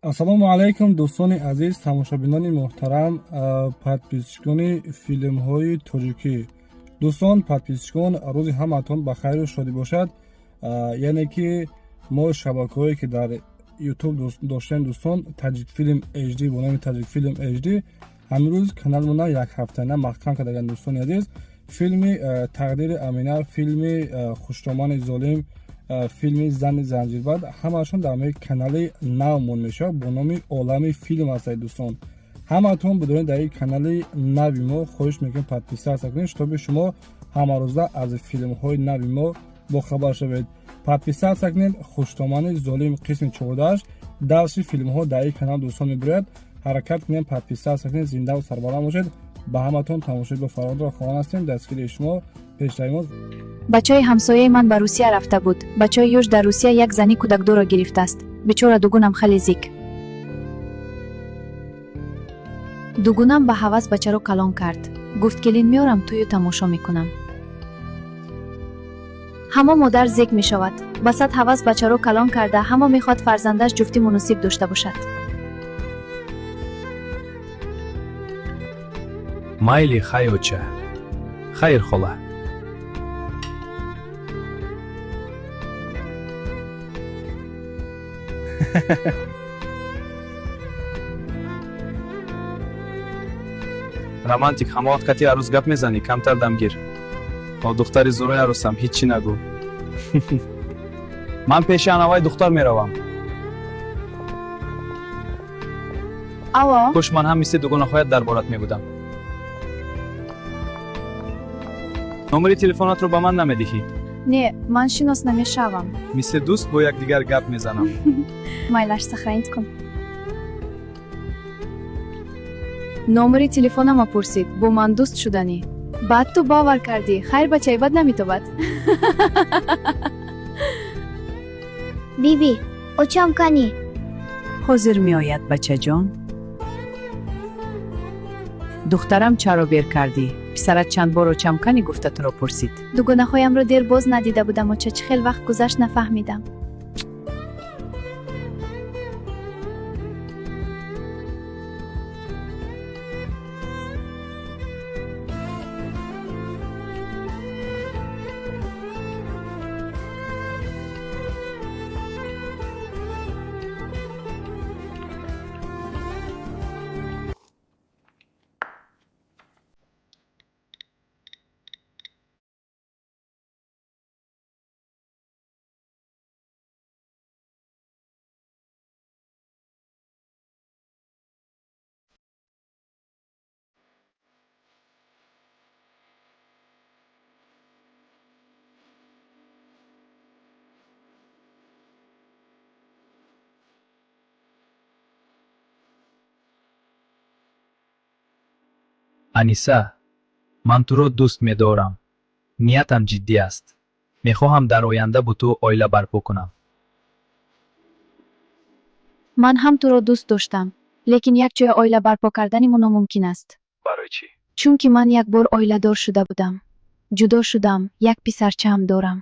Ассалому алайкум, дӯстони азиз, тамошобинони муҳтарам, подписчикони филмҳои тоҷикӣ. Дӯстон, подписчикон, рӯзи ҳамаатон ба хайру шодӣ бошад. Яъне ки мо шабакаҳое ки дар ютуб доштем, дӯстон, Таҷикфилм HD, бо номи Таҷикфилм HD, ҳамин рӯз каналмона як ҳафтана маҳкам кардаган. Дӯстони азиз, филми Тақдири Амина, филми Хушдомани золим, филми Зани занҷирбанд, ҳамаашон дар ҳамаи канали навмон мешавад, бо номи Олами филм ҳастад. Дӯстон, ҳамаатон бидонед, дар ин канали нави мо хоҳиш мекунем, подписаться кунед, чтобы шумо ҳамарӯза аз филмҳои нави мо бохабар шавед. Подписаться кунед. Хуштомани золим қисми 14, дарси филмҳо дар ин канал, дӯстон, мебирояд. Ҳаракат кунем, подписаться кунед. Зиндаву сарбаланд бошед. Ба ҳаматон тамошои бофародро хоҳон ҳастем. Дастгири шумо пешравӣ мо. Бачаи ҳамсояи ман ба Русия рафта буд. Бачаи ёш дар Русия як зани кӯдакдорро гирифтааст. Бечора дугунам хеле зик. Дугунам ба ҳавас бачаро калон кард. Гуфт, келин меорам, тӯю тамошо мекунам. Ҳамо модар зек мешавад. Ба сад ҳавас бачаро калон карда, ҳамо мехоҳад фарзандаш ҷуфти муносиб дошта бошад. Майли, хай, оча. Хайр, хола. Романтик, ҳама вақт кати арӯс гап мезанӣ, камтар дамгир. О, духтари зурои арӯсам, ҳеҷ чӣ нагӯ. Ман пеши анавай духтар меравам. Аво. Кош ман ҳам мисли дугонаҳоят дар борат мебудам. Номери телефонатро ба ман намедиҳӣ? Не, ман шинос намешавам. Мисли дӯст бо якдигар гап мезанам. Майлаш, сохранить кун. Номери телефонама пурсид, бо ман дӯст шуданӣ. Баъд ту бовар кардӣ. Хайр, бачаи бад наметобад. Биби, очам канӣ? Ҳозир меояд, бачаҷон. Духтарам, чаро бер кардӣ? Писарат чанд бор очам канӣ гуфта туро пурсид. Дугонаҳоямро дер боз надида будам, оча. Чӣ хел вақт гузашт, нафаҳмидам. Аниса, ман туро дӯст медорам. Ниятам ҷиддӣ аст. Мехоҳам дар оянда бо ту оила барпо кунам. Ман ҳам туро дӯст доштам, лекин якҷоя оила барпо кардани мо номумкин аст. Барои чӣ? Чунки ман як бор оиладор шуда будам, ҷудо шудам, як писарчаам дорам.